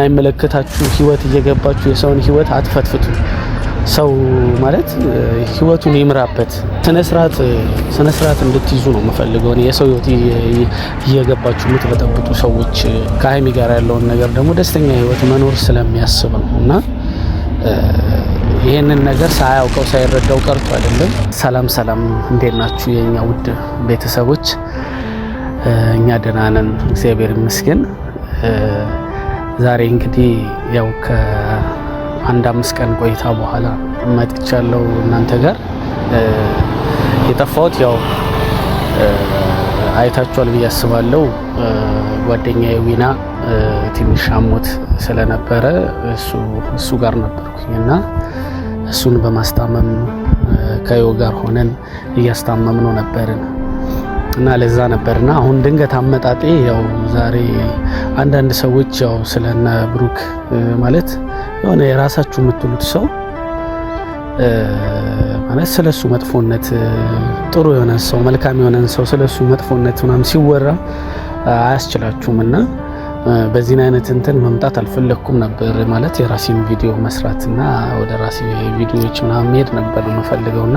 የማይመለከታችሁ ህይወት እየገባችሁ የሰውን ህይወት አትፈትፍቱ። ሰው ማለት ህይወቱን ይምራበት። ስነ ስርዓት እንድትይዙ ነው የምፈልገው። የሰው ህይወት እየገባችሁ የምትበጠብጡ ሰዎች ከሀይሚ ጋር ያለውን ነገር ደግሞ ደስተኛ ህይወት መኖር ስለሚያስብ ነው እና ይህንን ነገር ሳያውቀው ሳይረዳው ቀርቶ አይደለም። ሰላም ሰላም፣ እንዴት ናችሁ የኛ ውድ ቤተሰቦች? እኛ ደህና ነን፣ እግዚአብሔር ይመስገን። ዛሬ እንግዲህ ያው ከአንድ 5 ቀን ቆይታ በኋላ መጥቻለሁ እናንተ ጋር። የጠፋሁት ያው አይታችኋል ብዬ አስባለሁ። ጓደኛዬ ዊና ትንሽ አሞት ስለነበረ እሱ ጋር ነበርኩኝ እና እሱን በማስታመም ከዮ ጋር ሆነን እያስታመምነው ነበርን እና ለዛ ነበርና አሁን ድንገት አመጣጤ ያው ዛሬ አንዳንድ ሰዎች ያው ስለነ ብሩክ ማለት የሆነ የራሳችሁ የምትሉት ሰው ማለት ስለሱ መጥፎነት ጥሩ የሆነ ሰው መልካም የሆነን ሰው ስለሱ መጥፎነት ምናምን ሲወራ አያስችላችሁም እና በዚህን አይነት እንትን መምጣት አልፈለግኩም ነበር። ማለት የራሴን ቪዲዮ መስራትና ወደ ራሴ ቪዲዮዎች ምናምን መሄድ ነበር የምፈልገውና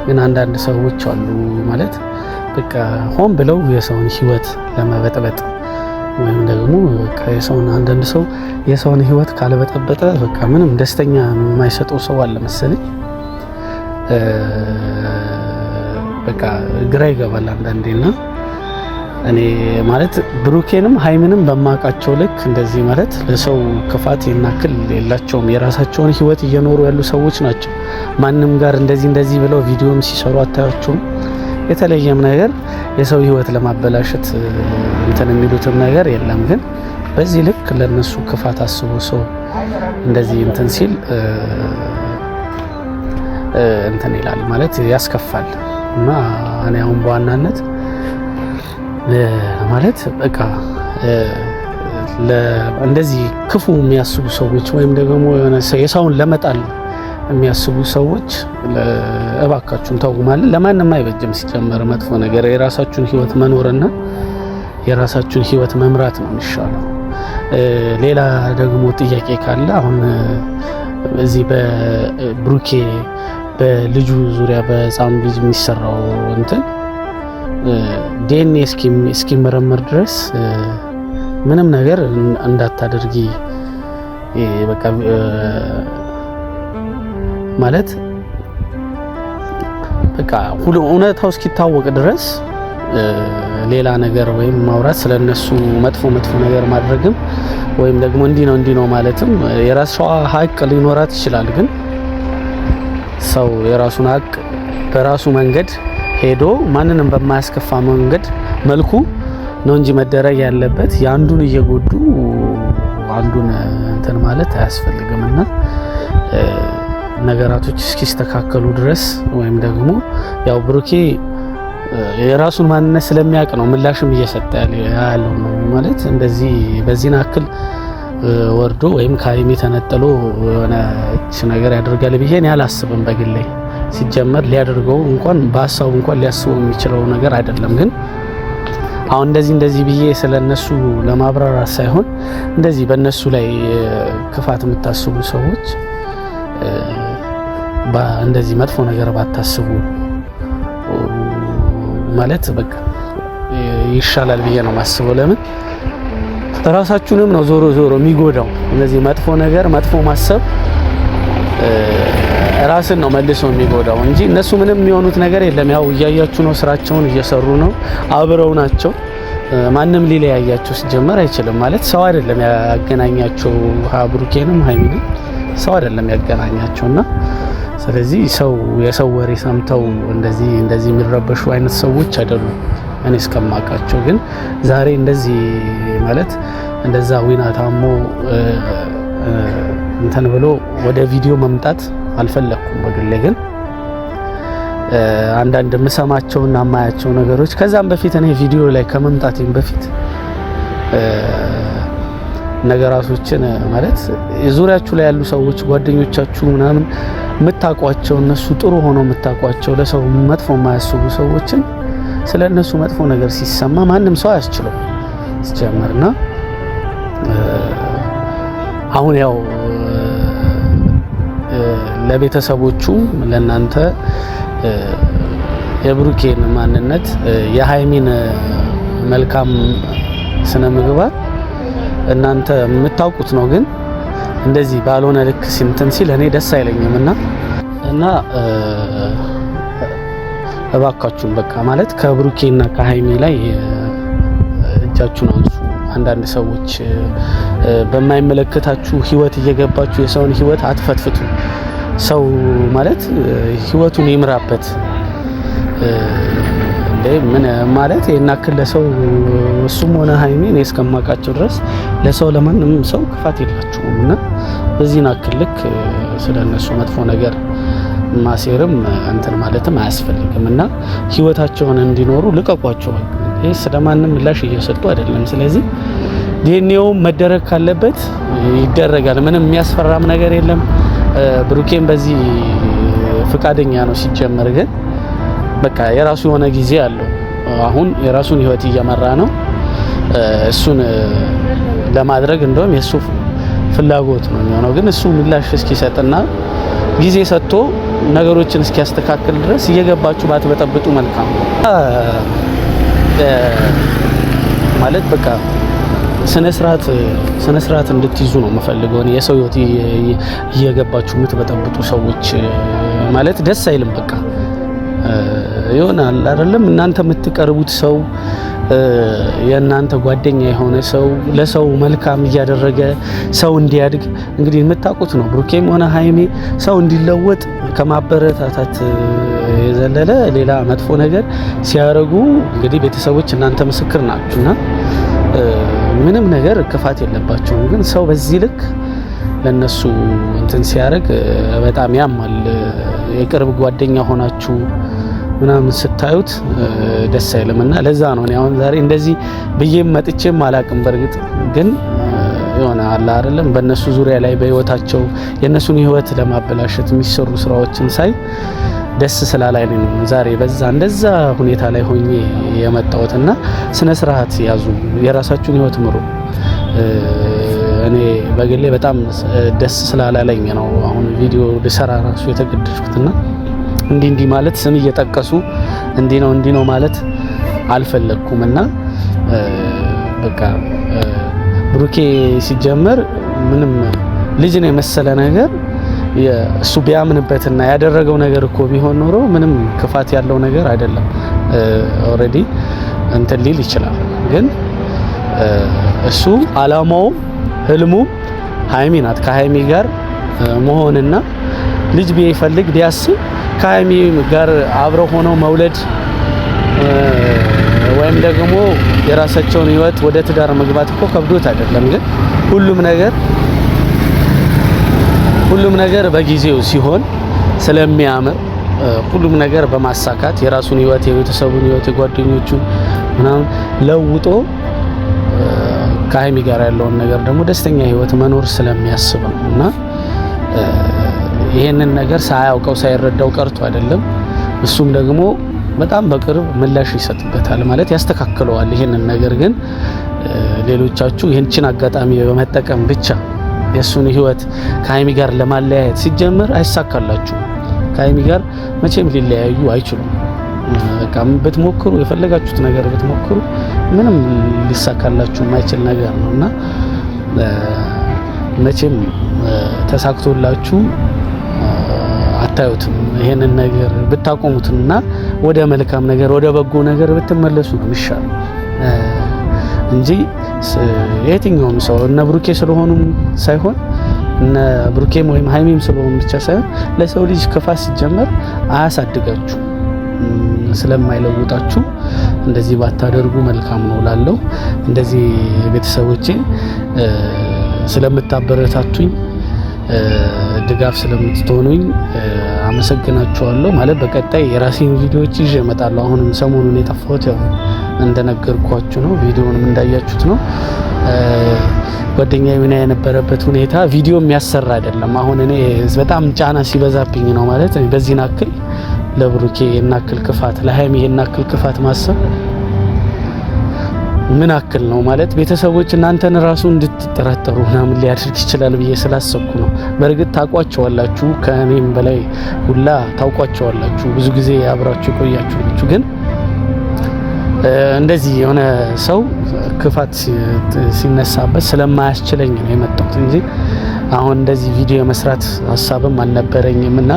ግን አንዳንድ ሰዎች አሉ ማለት በቃ ሆን ብለው የሰውን ህይወት ለመበጥበጥ ወይም ደግሞ በቃ የሰውን አንዳንድ ሰው የሰውን ህይወት ካለበጠበጠ በቃ ምንም ደስተኛ የማይሰጠው ሰው አለ መሰለኝ። በቃ ግራ ይገባል አንዳንዴና እኔ ማለት ብሩኬንም ሀይምንም በማውቃቸው ልክ እንደዚህ ማለት ለሰው ክፋት ይናክል የላቸውም። የራሳቸውን ህይወት እየኖሩ ያሉ ሰዎች ናቸው። ማንም ጋር እንደዚህ እንደዚህ ብለው ቪዲዮም ሲሰሩ አታያቸውም። የተለየም ነገር የሰው ህይወት ለማበላሸት እንትን የሚሉትም ነገር የለም። ግን በዚህ ልክ ለነሱ ክፋት አስቦ ሰው እንደዚህ እንትን ሲል እንትን ይላል ማለት ያስከፋል። እና እኔ አሁን በዋናነት ማለት በቃ እንደዚህ ክፉ የሚያስቡ ሰዎች ወይም ደግሞ የሆነ የሰውን ለመጣል የሚያስቡ ሰዎች እባካችሁን ተው። ማለት ለማንም አይበጅም። ሲጀመር መጥፎ ነገር የራሳችሁን ህይወት መኖርና የራሳችሁን ህይወት መምራት ነው የሚሻለው። ሌላ ደግሞ ጥያቄ ካለ አሁን እዚህ በብሩኬ በልጁ ዙሪያ በህፃኑ ልጅ የሚሰራው እንትን ዲኤንኤ እስኪመረመር ድረስ ምንም ነገር እንዳታደርጊ በቃ ማለት በቃ ሁሉ እውነታው እስኪታወቅ ድረስ ሌላ ነገር ወይም ማውራት ስለነሱ መጥፎ መጥፎ ነገር ማድረግም ወይም ደግሞ እንዲህ ነው እንዲህ ነው ማለትም የራሷ ሀቅ ሊኖራት ይችላል። ግን ሰው የራሱን ሀቅ በራሱ መንገድ ሄዶ ማንንም በማያስከፋ መንገድ መልኩ ነው እንጂ መደረግ ያለበት የአንዱን እየጎዱ አንዱን እንትን ማለት አያስፈልግም እና ነገራቶች እስኪስተካከሉ ድረስ ወይም ደግሞ ያው ብሩኬ የራሱን ማንነት ስለሚያውቅ ነው ምላሽም እየሰጠ ያለው ነው ማለት እንደዚህ በዚህን አክል ወርዶ ወይም ከሀይሚ ተነጥሎ የሆነች ነገር ያደርጋል ብዬ እኔ አላስብም። በግሌ ሲጀመር ሊያደርገው እንኳን በሀሳቡ እንኳን ሊያስበው የሚችለው ነገር አይደለም። ግን አሁን እንደዚህ እንደዚህ ብዬ ስለነሱ ለማብራራት ሳይሆን እንደዚህ በእነሱ ላይ ክፋት የምታስቡ ሰዎች እንደዚህ መጥፎ ነገር ባታስቡ ማለት በቃ ይሻላል ብዬ ነው የማስበው። ለምን ራሳችሁንም ነው ዞሮ ዞሮ የሚጎዳው። እንደዚህ መጥፎ ነገር መጥፎ ማሰብ ራስን ነው መልሶ የሚጎዳው እንጂ እነሱ ምንም የሚሆኑት ነገር የለም። ያው እያያችሁ ነው፣ ስራቸውን እየሰሩ ነው፣ አብረው ናቸው። ማንም ሊለያያቸው ሲጀመር አይችልም። ማለት ሰው አይደለም ያገናኛቸው፣ ብሩኬንም ሀይሚንም ሰው አይደለም ያገናኛቸውና ስለዚህ ሰው የሰው ወሬ ሰምተው እንደዚህ እንደዚህ የሚረበሹ አይነት ሰዎች አይደሉም፣ እኔ እስከማውቃቸው። ግን ዛሬ እንደዚህ ማለት እንደዛ ዊና ታሞ እንትን ብሎ ወደ ቪዲዮ መምጣት አልፈለኩም በግሌ። ግን አንዳንድ የምሰማቸውና የማያቸው ነገሮች ከዛም በፊት እኔ ቪዲዮ ላይ ከመምጣቴም በፊት ነገራቶችን ማለት ዙሪያችሁ ላይ ያሉ ሰዎች ጓደኞቻችሁ ምናምን የምታውቋቸው እነሱ ጥሩ ሆነው የምታውቋቸው ለሰው መጥፎ የማያስቡ ሰዎችን ስለ እነሱ መጥፎ ነገር ሲሰማ ማንም ሰው አያስችለው ሲጀመርና አሁን ያው ለቤተሰቦቹ ለእናንተ የብሩኬን ማንነት የሀይሚን መልካም ስነ ምግባር እናንተ የምታውቁት ነው። ግን እንደዚህ ባልሆነ ልክ እንትን ሲል እኔ ደስ አይለኝም እና እባካችሁን በቃ ማለት ከብሩኬና ከሀይሚ ላይ እጃችሁን አንሱ። አንዳንድ ሰዎች በማይመለከታችሁ ህይወት እየገባችሁ የሰውን ህይወት አትፈትፍቱ። ሰው ማለት ህይወቱን ይምራበት። እንዴ ምን ማለት ይሄን አክል ለሰው እሱም ሆነ ሀይሚ እኔ እስከማውቃቸው ድረስ ለሰው ለማንም ሰው ክፋት የላቸውም እና በዚህን አክል ልክ ስለነሱ መጥፎ ነገር ማሴርም እንትን ማለትም አያስፈልግም እና ህይወታቸውን እንዲኖሩ ልቀቋቸው። ይህ ስለማንም ምላሽ እየሰጡ አይደለም። ስለዚህ ዲኤንኤው መደረግ ካለበት ይደረጋል። ምንም የሚያስፈራም ነገር የለም። ብሩኬም በዚህ ፍቃደኛ ነው። ሲጀመር ግን በቃ የራሱ የሆነ ጊዜ አለው። አሁን የራሱን ህይወት እየመራ ነው። እሱን ለማድረግ እንደውም የእሱ ፍላጎት ነው የሚሆነው። ግን እሱ ምላሽ እስኪሰጥና ጊዜ ሰጥቶ ነገሮችን እስኪያስተካክል ድረስ እየገባችሁ ባትበጠብጡ መልካም ነው። ማለት በቃ ስነ ስርዓት ስነ ስርዓት እንድትይዙ ነው የምፈልገው። እኔ የሰው ህይወት እየገባችሁ የምትበጠብጡ ሰዎች ማለት ደስ አይልም። በቃ ይሆናል አይደለም እናንተ የምትቀርቡት ሰው የእናንተ ጓደኛ የሆነ ሰው ለሰው መልካም እያደረገ ሰው እንዲያድግ እንግዲህ የምታውቁት ነው። ብሩኬም ሆነ ሀይሜ ሰው እንዲለወጥ ከማበረታታት የዘለለ ሌላ መጥፎ ነገር ሲያደርጉ እንግዲህ ቤተሰቦች እናንተ ምስክር ናችሁና ምንም ነገር ክፋት የለባቸውም። ግን ሰው በዚህ ልክ ለነሱ እንትን ሲያደርግ በጣም ያማል። የቅርብ ጓደኛ ሆናችሁ ምናምን ስታዩት ደስ አይልም እና ለዛ ነው እኔ አሁን ዛሬ እንደዚህ ብዬም መጥቼም አላቅም። በእርግጥ ግን የሆነ አለ አይደለም በእነሱ ዙሪያ ላይ በህይወታቸው የእነሱን ህይወት ለማበላሸት የሚሰሩ ስራዎችን ሳይ ደስ ስላላይ ነው ዛሬ በዛ እንደዛ ሁኔታ ላይ ሆኜ የመጣሁትና ስነ ስርዓት ያዙ፣ የራሳችሁን ህይወት ምሩ። እኔ በግሌ በጣም ደስ ስላላለኝ ነው አሁን ቪዲዮ ልሰራ ራሱ የተገደድኩትና እንዲህ እንዲህ ማለት ስም እየጠቀሱ እንዲህ ነው እንዲህ ነው ማለት አልፈለግኩም እና በቃ ብሩኬ ሲጀመር ምንም ልጅ ነው የመሰለ ነገር እሱ ቢያምንበትና ያደረገው ነገር እኮ ቢሆን ኖሮ ምንም ክፋት ያለው ነገር አይደለም። Already እንትን ሊል ይችላል። ግን እሱ አላማውም ህልሙም ሀይሚ ናት። ከሀይሚ ጋር መሆንና ልጅ ቢፈልግ ቢያስብ ከሀይሚ ጋር አብረው ሆነው መውለድ ወይም ደግሞ የራሳቸውን ህይወት ወደ ትዳር መግባት እኮ ከብዶት አይደለም። ግን ሁሉም ነገር በጊዜው ሲሆን ስለሚያምር ሁሉም ነገር በማሳካት የራሱን ህይወት፣ የቤተሰቡን ህይወት፣ የጓደኞቹን ምናምን ለውጦ ከሀይሚ ጋር ያለውን ነገር ደግሞ ደስተኛ ህይወት መኖር ስለሚያስብ ነው እና ይሄንን ነገር ሳያውቀው ሳይረዳው ቀርቶ አይደለም። እሱም ደግሞ በጣም በቅርብ ምላሽ ይሰጥበታል ማለት ያስተካክለዋል። ይሄንን ነገር ግን ሌሎቻችሁ ይህችን አጋጣሚ በመጠቀም ብቻ የእሱን ህይወት ከሀይሚ ጋር ለማለያየት ሲጀምር አይሳካላችሁ። ከሀይሚ ጋር መቼም ሊለያዩ አይችሉም። በቃ ብትሞክሩ የፈለጋችሁት ነገር ብትሞክሩ ምንም ሊሳካላችሁ የማይችል ነገር ነው እና መቼም ተሳክቶላችሁ አታዩትም። ይሄንን ነገር ብታቆሙትና ወደ መልካም ነገር ወደ በጎ ነገር ብትመለሱ ነው የሚሻለው እንጂ የትኛውም ሰው እነ ብሩኬ ስለሆኑም ሳይሆን እነ ብሩኬም ወይም ሀይሚም ስለሆኑ ብቻ ሳይሆን ለሰው ልጅ ክፋት ሲጀመር አያሳድጋችሁ ስለማይለውጣችሁ እንደዚህ ባታደርጉ መልካም ነው ላለው እንደዚህ ቤተሰቦቼ ስለምታበረታቱኝ ድጋፍ ስለምትሆኑኝ አመሰግናችኋለሁ። ማለት በቀጣይ የራሴን ቪዲዮዎች ይዤ እመጣለሁ። አሁንም ሰሞኑን የጠፋሁት ያው እንደነገርኳችሁ ነው፣ ቪዲዮንም እንዳያችሁት ነው። ጓደኛዬ ዊና የነበረበት ሁኔታ ቪዲዮ የሚያሰራ አይደለም። አሁን እኔ በጣም ጫና ሲበዛብኝ ነው ማለት በዚህን አክል ለብሩኬ ይሄን አክል ክፋት፣ ለሀይሚ ይሄን አክል ክፋት ማሰብ ምን አክል ነው ማለት ቤተሰቦች እናንተን ራሱ እንድትጠራጠሩ ምናምን ሊያደርግ ይችላል ብዬ ስላሰብኩ ነው። በእርግጥ ታውቋቸዋላችሁ፣ ከእኔም በላይ ሁላ ታውቋቸዋላችሁ። ብዙ ጊዜ አብራችሁ የቆያችሁ ናችሁ። ግን እንደዚህ የሆነ ሰው ክፋት ሲነሳበት ስለማያስችለኝ ነው የመጣሁት እንጂ አሁን እንደዚህ ቪዲዮ የመስራት ሀሳብም አልነበረኝም እና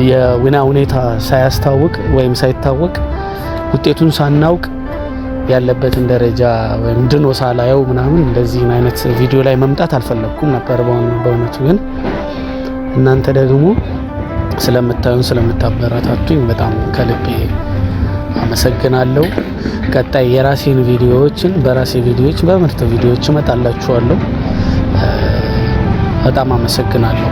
የዊና ሁኔታ ሳያስታውቅ ወይም ሳይታወቅ ውጤቱን ሳናውቅ ያለበትን ደረጃ ወይም ድኖ ሳላየው ምናምን እንደዚህ አይነት ቪዲዮ ላይ መምጣት አልፈለግኩም ነበር በእውነቱ። ግን እናንተ ደግሞ ስለምታዩን ስለምታበረታቱኝ በጣም ከልቤ አመሰግናለሁ። ቀጣይ የራሴን ቪዲዮዎችን በራሴ ቪዲዮዎች በምርጥ ቪዲዮዎች እመጣላችኋለሁ። በጣም አመሰግናለሁ።